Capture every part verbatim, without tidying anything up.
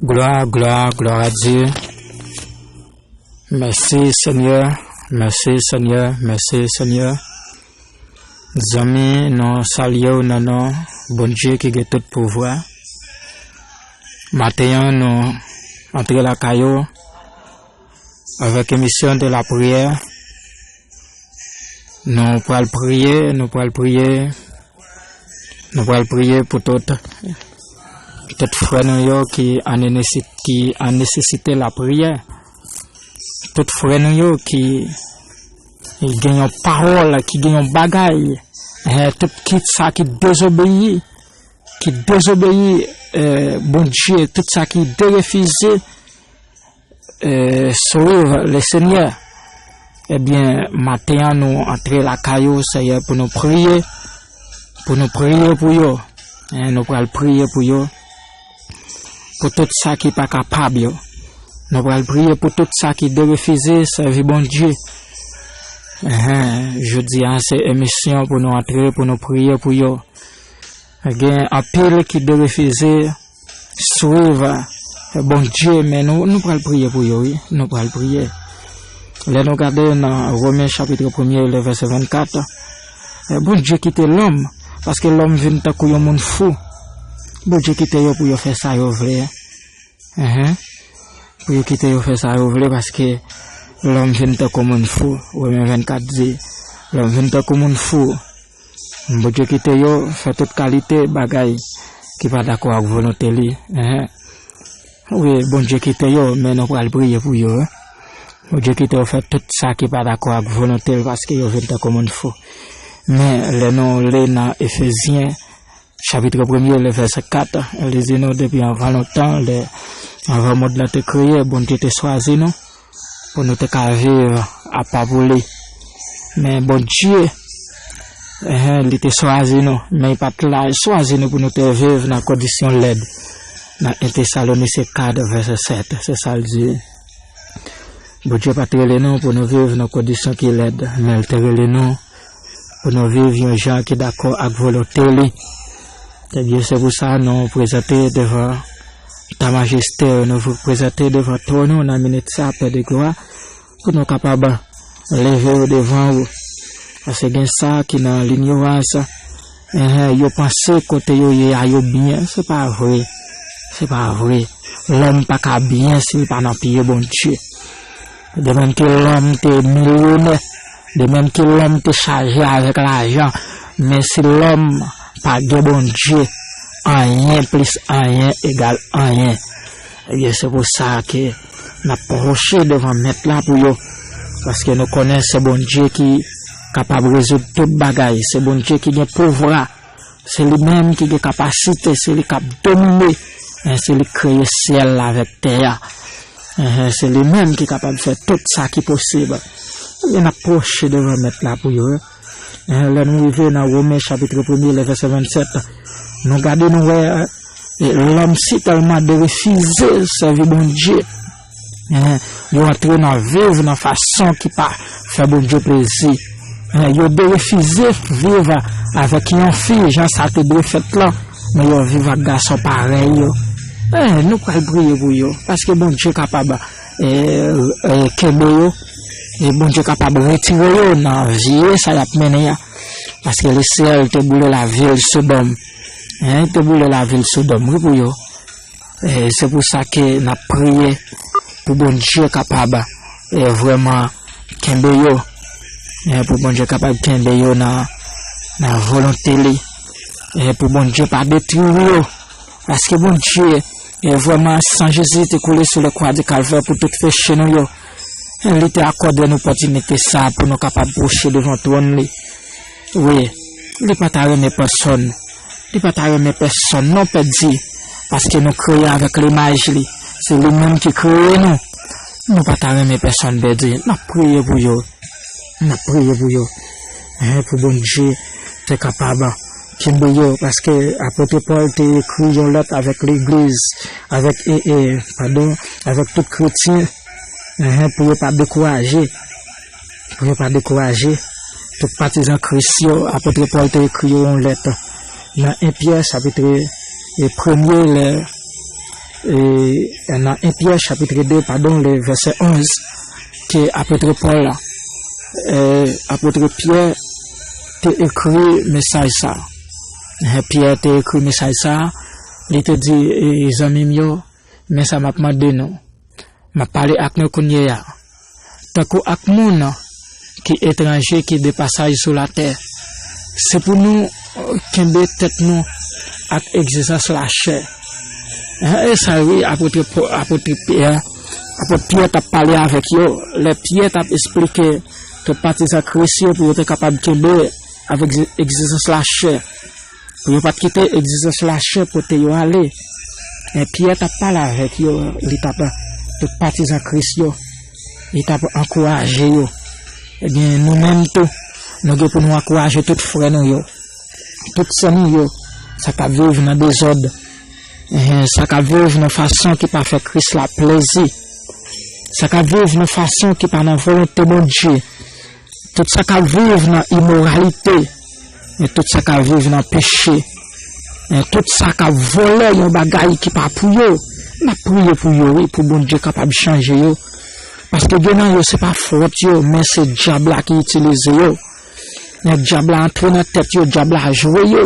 Glwa, glwa, glwa a Dye. Mèsi, Senyè. Mèsi, Senyè. Mèsi, Senyè. Zanmi, nou salye w nan non Bondye ki gen tout pouvwa. Maten an, nou antre lakay ou avèk emisyon de lapriyè. Nou pral priye, nou pral priye, nou pral priye pou tout, tout frè nou yo ki an nesi-, ki an nesesite lapriyè. Tout frè nou yo ki gen yon pawòl, ki gen yon bagay, eh, tout ki sa ki dezobeyi, ki dezobeyi, eh, Bondye, tout sa ki derefize, eh, swiv Lesenyè. Ebyen, maten an, nou antre lakay ou, Senyè, pou nou priye, pou nou priye pou yo. Eh, nou pral priye pou yo, pou tout sa ki pa kapab yo. Nou pral priye pou tout sa ki derefize sèvi Bondye. Enhen, jodi a, se emisyon pou nou antre, pou nou priye pou yo. Gen anpil ki derefize swiv Bondye, men nou, nou pral priye pou yo, wi. Nou pral priye. Lè nou gade nan Women chapit premye, le vèsè vennkat, eh, Bondye kite lòm, paske lòm vin tankou yon moun fou. Bondye kite yo pou yo fè sa yo vle. Enhen. Pou yo kite yo fè sa yo vle, paske lòm vin tankou moun fou. Women vennkat di, lòm vin tankou moun fou. Bondye kite yo fè tout kalite bagay ki pa dakò ak volonte li. Enhen. Wi, Bondye kite yo, men nou pral priye pou yo, wi. Bondye kite yo fè tout sa ki pa dakò ak volonte l, paske yo vin tankou moun fou. Men, lè nou li nan Efezyen, chapit premye, le vèsè kat, li di nou depi anvan lontan, lè, anvan mond lan te kreye, Bondye te chwazi nou pou nou te ka viv apa pou li. Men Bondye, enhen, li te chwazi nou, men li pa t la chwazi nou pou nou te viv nan kondisyon lèd. Nan en Tesalonisyen kat, vèsè sèt, se sa l di. Bondye pa t rele nou pou nou viv nan kondisyon ki lèd, men l te rele nou pou nou viv yon jan ki dakò ak volonte li. Ebyen, se pou sa nou prezante devan ta majeste, nou prezante devan twòn ou nan minit sa, Pè de glwa, pou nou kapab leve yo devan ou. Paske gen sa ki nan linyorans, enhen, yo panse kote yo ye a yo byen. Se pa vre. Se pa vre. Lòm pa ka byen si l pa nan pye Bondye. De menm ke lòm te milyonè, de menm ke lòm te chaje avèk lajan, men si lòm pa gen Bondye, anyen plis anyen egal anyen. Ebyen, se pou sa ke n ap pwoche devan Mèt la pou yo, paske nou konnen se Bondye ki kapab rezoud tout bagay, se Bondye ki gen pouvwa, se li menm ki gen kapasite, se li k ap domine, en, se li k kreye syèl la avèk tè a. Enhen, se li menm ki kapab fè tout sa ki posib. Ebyen, n ap pwoche devan Mèt la pou yo, wi. Enhen, lè nou rive nan Women chapit premye, le vèsè vennsèt, nou gade, nou wè, e, lòm sitèlman derefize sèvi Bondye. Enhen, yo antre nan viv nan fason ki pa fè Bondye plezi. Enhen, yo derefize viv avèk yon fi jan sa te dwe fèt lan, men yo viv ak gason parèy yo. Enhen, nou pral priye pou yo, paske Bondye kapab, e, e, kenbe yo, e Bondye kapab retire yo nan vye sa y ap mennen an, paske Lesenyè te boule lavil Sodòm. Enhen, te boule lavil Sodòm, wi, pou yo. E se pou sa ke n ap priye pou Bondye kapab, e, vrèman kenbe yo. E pou Bondye kapab kenbe yo nan, nan volonte li. E pou Bondye pa detwi yo. Paske Bondye, e, vrèman, san Jezi te koule sou le kwa di Kalvè pou tout peche nou yo. E li te akòde n opòtinite sa pou nou kapab pwoche devan twòn li. Wi, li pa ta renmen pèsonn. Li pa ta renmen pèsonn non pèdi, paske nou kreye avèk limaj li. Se li menm ki kreye nou. Nou pa ta renmen pèsonn pèdi. N ap priye pou yo. N ap priye pou yo. Hen, pou Bondye te kapab kenbe yo, paske apot Pòl te ekri yon lèt avèk legliz, avèk, e, e, padon, avèk tout kretyen, hen, pou yo pa dekouraje. pou yo pa dekouraje. Tout patizan Kris yo, apot Pòl te ekri yo yon lèt nan en Pyè, chapit, e, premye, lè, e, nan en Pyè, chapit de, padon, le vèsè onz, ke apot Pòl, e, apot Pyè te ekri mesaj sa. E, Pyè te ekri mesaj sa, li te di, e, zanmi m yo, men sa m ap mande nou. M ap pale ak nou kounye a, tankou ak moun ki etranje, ki de pasaj sou latè. Se pou nou, e, kenbe tèt nou ak egzijans lachè. E, e sa wi, apot Pò-, apot Pyè, apot Pyè t ap pale avèk yo. Lè Pyè t ap esplike tout patizan Kris yo pou yo te kapab kenbe avèk egzijans lachè, pou yo pa t kite egzijans lachè pote yo ale. E Pyè t ap pale avèk yo, li t ap, tout patizan Kris yo, li t ap ankouraje yo. Ebyen, nou menm tou, nou gen pou nou ankouraje tout frè nou yo, tout sè nou yo, sa k ap viv nan dezòd, e, sa k ap viv nan fason ki pa fè Kris la plezi, sa k ap viv nan fason ki pa nan volonte Bondye, tout sa k ap viv nan imoralite, e tout sa k ap viv nan peche, e tout sa k ap vòlè yon bagay ki pa pou yo, n ap priye pou yo, wi, pou Bondye kapab chanje yo. Paske gen nan yo, se pa fòt yo, men se dyab la ki itilize yo. Men dyab la antre nan tèt yo, dyab la jwe yo.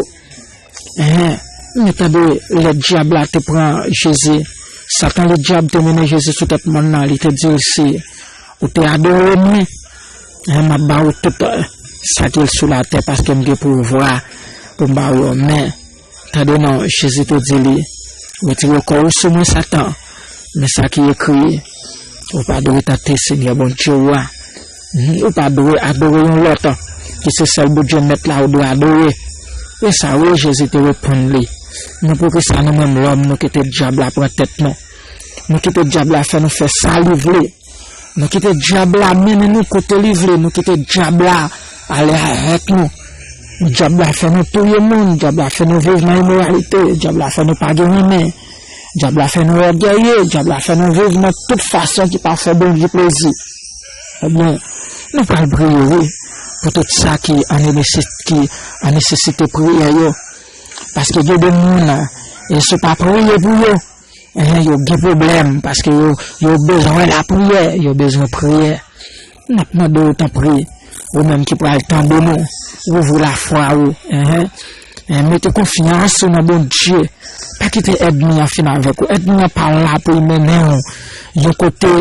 Enhen, men tande, lè dyab la te pran Jezi, Satan le dyab te mennen Jezi sou tèt mòn nan, li te di l, si ou te adore mwen, enhen, m ap ba ou tout, e, sa ki sou latè, paske m gen pouvwa pou m ba ou yo. Men, tande non, Jezi te di li, retire kò ou sou mwen, Satan, men sa ki ekri, ou pa dwe tante Senyè Bondye ou a. Mhm, ou pa dwe adore yon lòt, ki se sèl Bondye mèt la ou dwe adore. E sa, wi, Jezi te reponn li. Men poukisa nou menm lòm, nou kite dyab la pran tèt nou? Nou kite dyab la fè nou fè sa li vle. Nou kite dyab la mennen nou kote li vle. Nou kite dyab la ale avèk nou. Dyab la fè nou touye moun. Dyab la fè nou viv nan imoralite. Dyab la fè nou pa gen renmen. Dyab la fè nou ògeye. Dyab la fè nou viv nan tout fason ki pa fè Bondye plezi. Ebyen, nou pral priye, wi, pou tout sa ki an nesesit-, ki an nesesite priyè yo. Paske gen de moun, e si w pa priye pou yo, enhen, yo gen pwoblèm, paske yo, yo bezwen lapriyè, yo bezwen priyè. N ap mande w, tanpri, ou menm ki pral tande nou, ouvri lafwa ou, enhen, e mete konfyans ou nan Bondye. Pa kite ènmi an fin avèk ou. Ènmi an pa la pou l mennen w yon kote,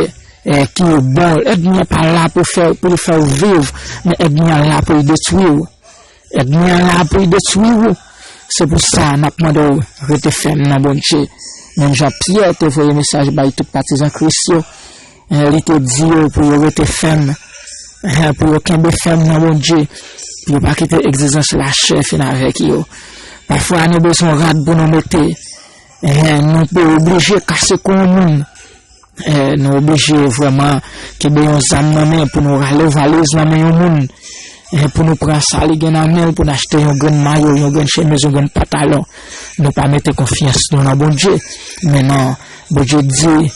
e, ki bon. Ènmi an pa la pou fè, pou l fè w viv, men ènmi an la pou l detwi w. Ènmi an la pou l detwi w. Se pou sa, n ap mande w rete fèm nan Bondye. Menm jan Pyè te voye mesaj bay tout patizan Kris yo, e, li te di yo pou yo rete fèm, e, pou yo kenbe fèm nan Bondye, pou yo pa kite egzijans lachè fin avèk yo. Pafwa, nou bezwen rad pou nou mete, e, nou te oblije kase kou yon moun. E, nou oblije vrèman kenbe yon zam nan men pou nou rale valiz nan men yon moun. E, pou nou pran sa li gen nan men l, pou n achte yon grenn mayo, yon grenn chemiz, yon grenn pantalon. Nou pa mete konfyans nou nan Bondye. Men non, Bondye di,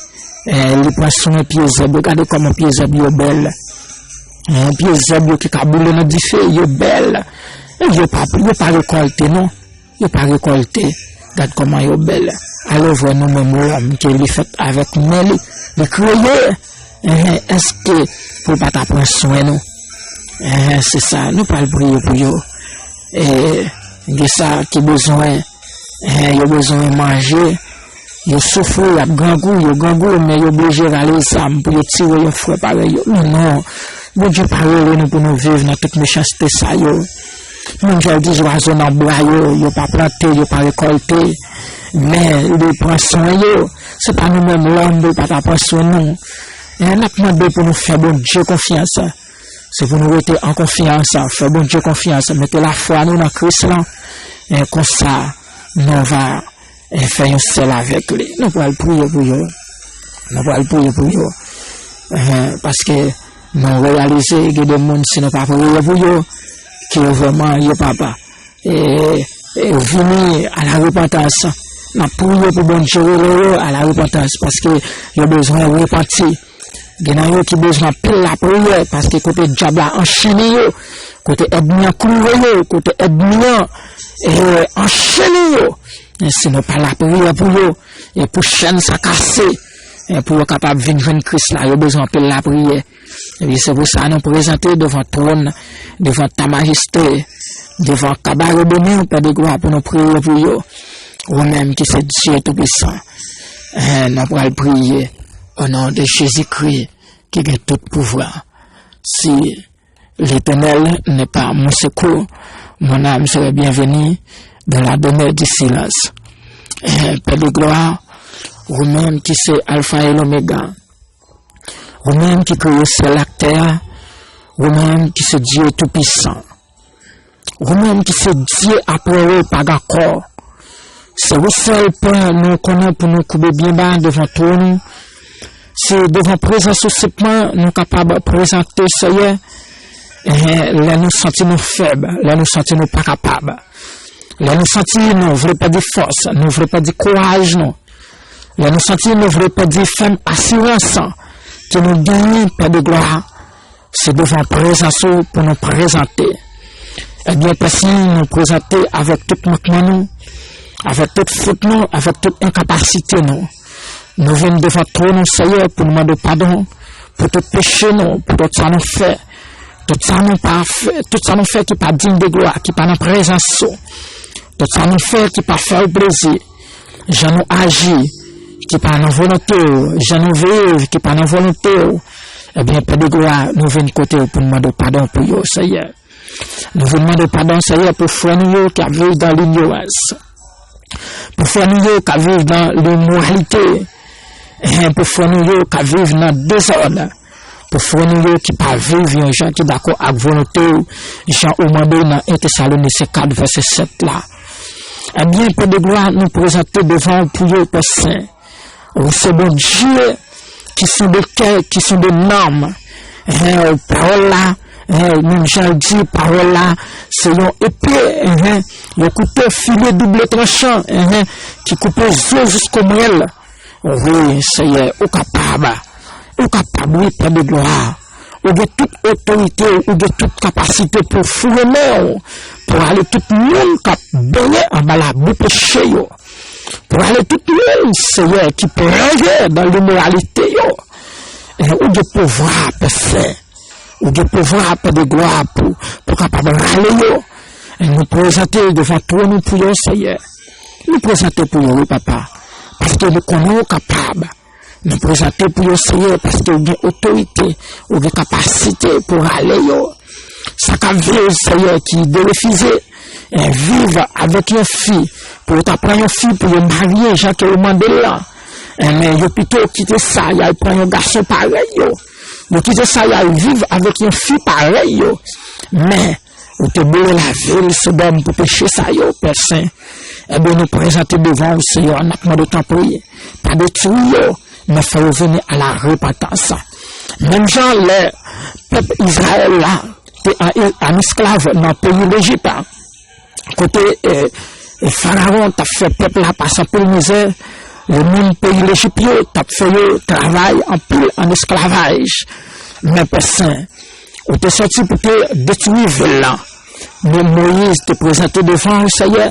e, li pran swen pye zèb yo. Gade kòman pye zèb yo bèl. E, pye zèb yo ki ka boule nan dife, yo bèl. E, yo pa, yo pa rekòlte, non. Yo pa rekòlte. Gad kòman yo bèl. Alò vre nou menm lòm ke li fèt avèk men li, li kreye. Enhen, èske pou l pa ta pran swen nou? Enhen, se sa. Nou pral priye pou yo. E, gen sa ki bezwen, enhen, yo bezwen manje. Yo soufri, y ap grangou, yo grangou, men yo blije rale zam pou yo tire yon frè parèy yo. Men non, Bondye pa rele nou pou nou viv nan tout mechanste sa yo. Menm jan l di zwazo nan bwa yo, yo pa plante, yo pa rekòlte, men li pran swen yo. Se pa nou menm lòm pou l pa ta pran swen nou. E n ap mande pou nou fè Bondye konfyans. Se pou nou rete an konfyans, fè Bondye konfyans, mete lafwa nou nan Kris lan. E konsa, nou va, e, fè yon sèl avèk li. Nou pral priye pou yo. Nou pral priye pou yo. E, paske nou reyalize gen de moun, si nou pa priye pou yo, ke vrèman yo pa, pa, e, e, vini a la repantans. N ap priye pou Bondye rele yo a la repantans, paske yo bezwen repanti. Gen nan yo ki bezwen anpil lapriyè, paske kote dyab la anchene yo, kote ènmi an kloure yo, kote ènmi an, eh, anchene yo, eh, si nou pa lapriyè pou yo, e pou chèn sa kase, eh, pou yo kapab vin jwenn Kris la, yo bezwen anpil lapriyè. Epi se pou sa nou prezante devan twòn, devan ta majeste, devan kabare bonè, Pè de glwa, pou nou priye pou yo. Ou menm ki se Dye Toupisan, eh, nou pral priye o non de Jezikri ki gen tout pouvwa. Si L'Éternel n'est pas mon secours, mon âme serait bienvenue dans la demeure du silence. Eh, Pè de glwa, ou menm ki se Alfa e Lomega, ou menm ki kreye syèl ak tè a, ou menm ki se Dye Toupisan, ou menm ki se Dye apre ou pa gen ankò. Se ou sèl, Pè, nou konnen pou nou koube byen ba devan twòn ou. Se devan prezans ou senpman nou kapab prezante, Seyè, eh, lè nou santi nou fèb, lè nou santi nou pa kapab, lè nou santi nou vle pèdi fòs, nou vle pèdi kouraj nou, lè nou santi nou vle pèdi fèm asirans ke nou genyen, Pè de glwa, se devan prezans ou pou nou prezante. Ebyen, Pè Sen, nou prezante avèk tout mankman nou, avèk tout fout nou, avèk tout enkapasite nou. Nou vin devan twòn ou, Seyè, pou nou mande w padon pou tout peche nou, pou tout sa nou fè, tout sa nou pa fè, tout sa nou fè ki pa diy de glwa, ki pa nan prezans ou, tout sa nou fè ki pa fè w plezi, jan nou aji ki pa nan volonte w, jan nou viv ki pa nan volonte w. Ebyen, Pè de glwa, nou vin kote w pou nou mande w padon pou yo, Seyè. Nou vin mande w padon, Seyè, pou frè nou yo k ap viv dan linyorans, pou frè nou yo k ap viv nan limoralite, eh, pou frè nou yo k ap viv nan dezòd, pou frè nou yo ki pa viv yon jan ki dakò ak volonte w, jan ou mande nan en Tesalonisyen kat vèsè sèt la. Ebyen, Pè de glwa, nou prezante devan w pou yo, Pè Sen. Ou se Bondye ki sonde kè, ki sonde nanm. Eh, pawòl la, eh, menm jan l di, pawòl la, se yon epe, eh, yon kouto file double tranchan, eh, ki koupe zo jisko mwèl. Wi, Seyè, ou kapab. Ou kapab, wi, Pè de glwa. Ou gen tout otorite, ou gen tout kapasite pou foure men w, pou rale tout moun k ap benyen anba labou peche yo, pou rale tout moun, Seyè, ki plonje nan limoralite yo. E ou gen pouvwa, Pè Sen. Ou gen pouvwa, Pè de glwa, pou, pou kapab rale yo. E nou prezante devan twòn ou pou yo, Seyè. Nou prezante pou yo, wi, Papa. Paske nou konnen ou kapab. Nou prezante pou yo, Seyè, paske ou gen otorite, ou gen kapasite pou rale yo. Sa k ap viv, Seyè, ki derefize, eh, viv avèk yon fi, pou yo ta pran yon fi pou yo marye, jan ke ou mande l lan. Eh, men yo pito kite sa, y al pran yon gason parèy yo. Yo kite sa, y al viv avèk yon fi parèy yo. Men, ou te boule lavil Sodòm pou peche sa yo, Pè Sen. Ebyen, nou prezante devan w, Seyè, n ap mande w, tanpri, pa detwi yo, men fè yo vini a la repantans. Menm jan lè pèp Izrayèl la te an, an esklav nan peyi Lejip, kote, eh, Farawon t ap fè pèp la pase anpil mizè, lè moun peyi Lejip yo t ap fè yo travay anpil an esklavaj. Men Pè Sen, ou te sòti pou te detwi vil lan. Men Moyiz te prezante devan w, Seyè,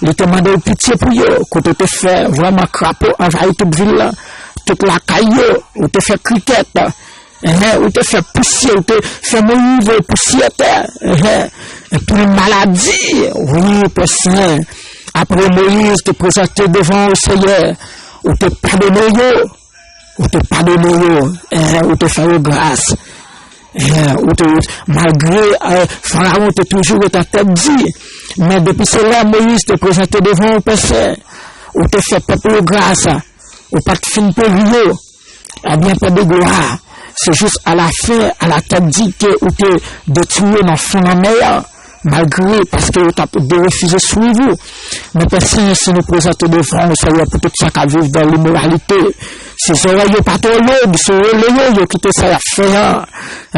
li te mande w pitye pou yo, kote w te fè vrèman krapo anvayi tout vil lan, tout lakay yo, ou te fè krikèt, enhen, ou te fè pousyè, ou te fè Moyiz voye pousyè tè, enhen, anpil maladi, wi, Pè Sen. Apre Moyiz te prezante devan w, Seyè, ou te padone yo, ou te padone yo, enhen, ou te fè yo gras. Enhen, ou te, malgre, eh, Farawon te toujou ret an tèt di, men depi se lè Moyiz te prezante devan w, Pè Sen, ou te fè pèp ou yo gras, ou pa t fin peri yo. Ebyen, Pè de glwa, se jis alafen, alatèt di ke ou te detwi yo nan fon lanmè a, malgre, paske yo t ap derefize swiv ou. Men Pè Sen, si nou prezante devan w, Seyè, pou tout sa k ap viv nan limoralite, si zòrèy yo pa twò lòd, si w rele yo, yo kite sa y ap fè a,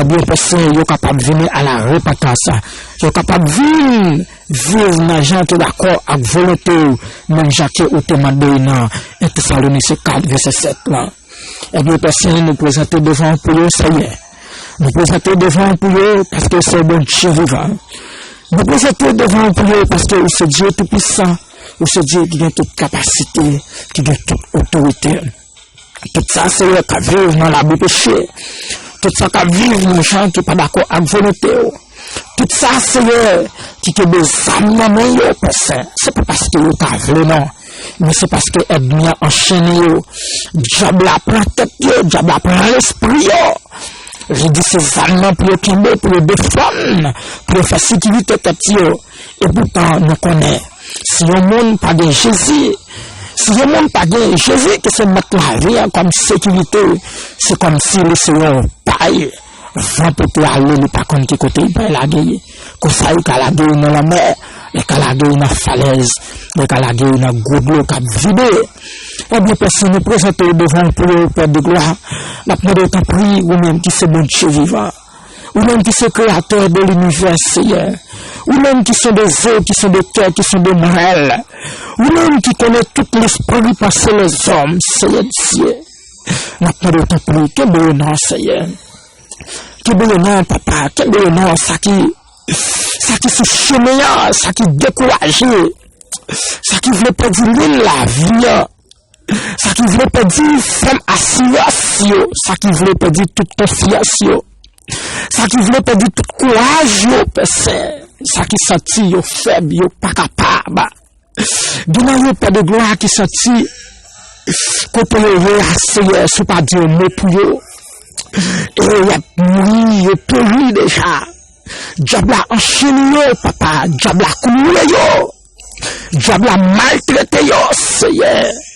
ebyen, Pè Sen, yo kapab vini a la repantans. Yo kapab vin viv nan jan ki dakò ak volonte w, menm jan ke ou te mande nan en Tesalonisyen kat vèsè sèt lan. Ebyen, Pè Sen, nou prezante devan w pou yo, Seyè. Nou prezante devan w pou yo, paske w se Bondye vivan. Nou prezante devan w pou yo, paske ou se Dye Toupisan. Ou se Dye ki gen tout kapasite, ki gen tout otorite. Tout sa, Seyè, k ap viv nan labi peche. Tout sa k ap viv nan jan ki pa dakò ak volonte w. Tout sa, Seyè, ki kenbe zam nan men yo, Pè Sen, se pa paske yo ta vle, non. Men se paske ènmi an anchennen yo. Dyab la pran tèt yo, dyab la pran lespri yo. Li di se zam nan pou yo kenbe, pou yo defann, pou yo fè sekirite tèt yo. Epoutan, nou konnen, si yon moun pa gen Jezi, si yon moun pa gen Jezi ki se mèt lavi an kòm sekirite, se kòmsi li se yon pay. Van pote ale, li pa konn ki kote li pral lage. Konsa, li ka lage yo nan lanmè, li ka lage yo nan falèz, li ka lage yo nan gwo dlo k ap vide. Ebyen, Pè Sen, nou prezante yo devan w pou yo, Pè de glwa. N ap mande w, tanpri, ou menm ki se Bondye vivan, ou menm ki se kreyatè de linivè, Seyè, ou menm ki sonde zo, ki sonde kè, ki sonde mòrèl, ou menm ki konnen tout lespri panse lèzòm, Seyè Dye. N ap mande w, tanpri, kenbe yo non, Seyè. Kenbe yo non, Papa, kenbe yo non, sa ki, sa ki sou chemen an, sa ki dekouraje, sa ki vle pèdi liy lavi an, sa ki vle pèdi fòm asirans yo, sa ki vle pèdi tout konfyans yo, sa ki vle pèdi tout kouraj yo, Pè Sen, sa ki santi yo fèb, yo pa kapab. Gen nan yo, Pè de glwa, ki santi kote yo ye a, Seyè, si w pa di yon mo pou yo, e y ap mouri, yo peri deja. Dyab la anchennen yo, Papa, dyab la kloure yo, dyab la maltrete yo, Seyè.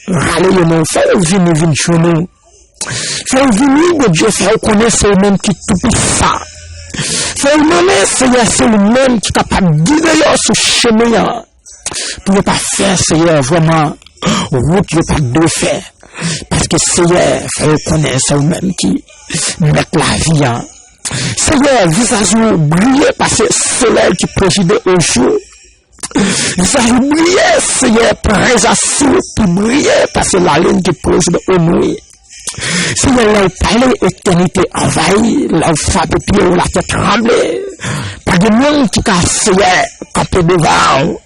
Rale yo non, fè yo vini, vin jwenn ou. Fè yo vini, Bondye, fè yo konnen se ou menm ki toupisan. Fè yo konnen, Seyè, se ou menm ki kapab gide yo sou chemen an, pou yo pa fè, Seyè, vrèman, wout yo pa t dwe fè. Paske, Seyè, fè yo konnen se ou menm ki mèt lavi an. Seyè, vizaj ou briye pase solèy ki prezide o jou. Vizaj ou briye, Seyè, prezans ou pi briye pase lalin ki prezide o nwi. Seyè, lè w pale, etènite anvayi, lè w frape pye w, latè tranble. Pa gen moun ki ka, Seyè, kanpe devan w.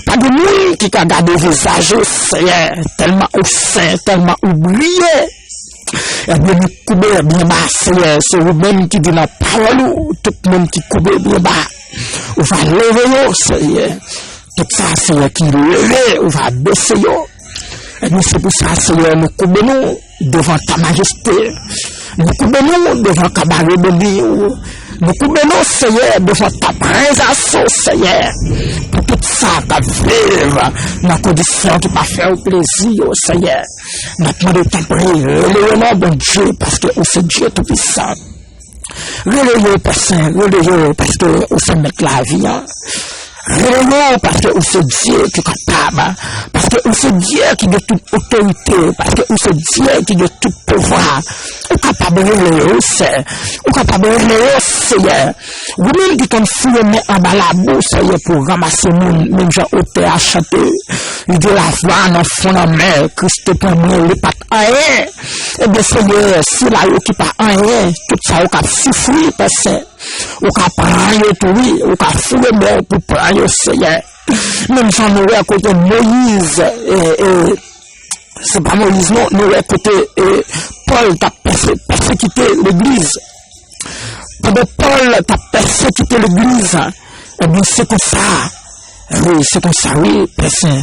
Pa gen moun ki ka gade vizaj ou, Seyè, tèlman ou sen, tèlman ou briye. Ebyen, nou koube byen ba, Seyè, se ou menm ki di nan pawòl ou, tout moun ki koube byen ba, ou va leve yo, Seyè. Tout sa, Seyè, ki leve, ou va bese yo. Ebyen, se pou sa, Seyè, nou koube nou devan ta majeste. Nou koube nou devan kabare beni ou. Nou koube nou, Seyè, devan ta prezans ou, Seyè. Pou tout sa k ap viv nan kondisyon ki pa fè w plezi yo, Seyè. N ap mande w, tanpri, rele yo non, Bondye, paske ou se Dye Toupisan. Rele yo, Pè Sen, rele yo, paske ou se mèt lavi an. Rele yo, paske ou se Dye ki kapab, paske ou se Dye ki gen tout otorite, paske ou se Dye ki gen tout pouvwa. Ou kapab rele yo, Seyè. Ou kapab rele yo, Seyè. Ou menm ki konn fouye men anba labou, Seyè, pou ranmase moun, menm jan otè a chante. Li di, lavwa nan fon lanmè, Kris te pran mwen, li pa t anyen. Ebyen, Seyè, sila yo ki pa anyen, tout sa yo k ap soufri, Pè Sen, ou ka pran yo tou, wi, ou ka fouye men w pou pran yo, Seyè. Menm jan nou wè kote Moyiz, e, e, se pa Moyiz, non, nou wè kote, e, Pòl t ap pèse-, pèsekite legliz. Pandan Pòl t ap pèsekite legliz, ebyen, se konsa, wi, se konsa, wi, Pè Sen,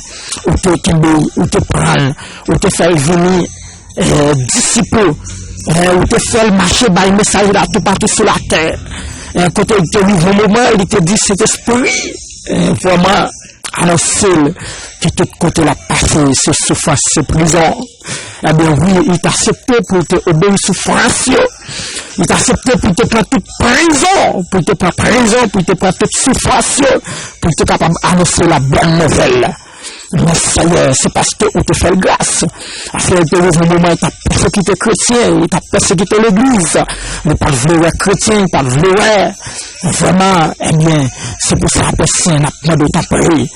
ou te kenbe, ou te pran l, ou te fè l vini, e, disip ou, e, ou te fè l mache bay mesaj la toupatou sou latè. E, kote li te rive yon moman, li te di Sentespri, e, vrèman, anonse l ke tout kote l ap pase, se soufrans, se prizon. Ebyen, wi, li t aksepte pou l te obeyi soufrans yo. Li t aksepte pou l te pran tout prizon, pou l te pran prizon, pou l te pran tout soufrans yo, pou l te kapab anonse la bòn nouvèl. Men, Seyè, se paske ou te fè l gras. Afè l te rive yon moman, li t ap pèsekite kretyen, li t ap pèsekite legliz. Li pa t vle wè kretyen, li pa t vle wè. Vrèman, ebyen, se pou sa, Pè Sen, n ap mande w tanpri.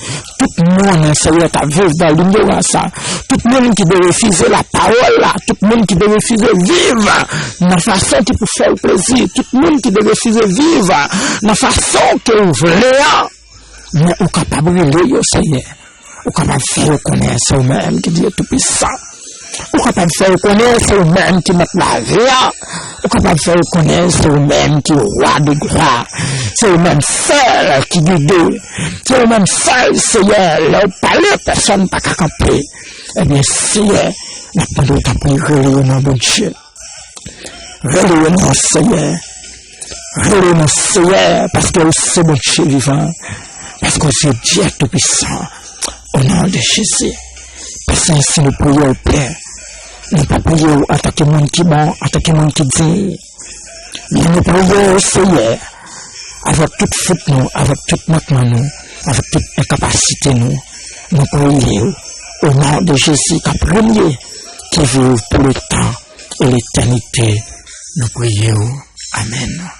Tout moun, Seyè, k ap viv nan linyorans, tout moun ki derefize lapawòl la, tout moun ki derefize viv nan fason ki pou fè w plezi, tout moun ki derefize viv nan fason ke w vle a, men ou kapab rele yo, Seyè. Ou kapab fè yo konnen se ou menm ki Dye Toupisan. Ou kapab fè yo konnen se ou menm ki mèt lavi a. Ou kapab fè yo konnen se ou menm ki wa de glwa. Se ou menm sèl ki gide. Se ou menm sèl, Seyè, lè w pale, pèsonn pa ka kanpe. Ebyen, Seyè, n ap mande w tanpri, rele yo non, Bondye. Rele yo non, Seyè. Rele non, Seyè, paske ou se Bondye vivan. Paske ou se Dye Toupisan. O non de Jezi. Pè Sen, si nou priye w, Pè, nou pa priye w antanke moun ki bon, antanke moun ki diy. Men nou priye w, Seyè, avèk tout fout nou, avèk tout mankman nou, avèk tout enkapasite nou. Nou priye w, o non de Jezi k ap renye, ki viv pou letan e letènite. Nou priye w. Amèn.